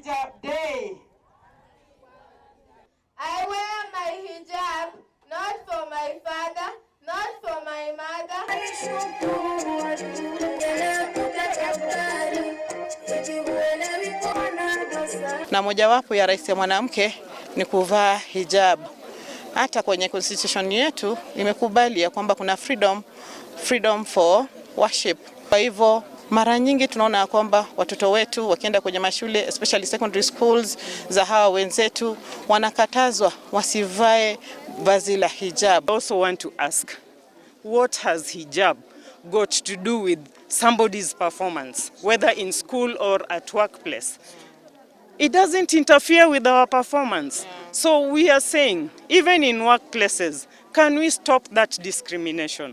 Hijab Day. I wear my hijab not for my father, not for my mother. Na mojawapo ya rights ya mwanamke ni kuvaa hijab. Hata kwenye constitution yetu imekubali ya kwamba kuna freedom for worship. Kwa hivyo mara nyingi tunaona ya kwamba watoto wetu wakienda kwenye mashule, especially secondary schools za hawa wenzetu, wanakatazwa wasivae vazi la hijab. I also want to ask, what has hijab got to do with somebody's performance, whether in school or at workplace? It doesn't interfere with our performance. So we are saying, even in workplaces, can we stop that discrimination?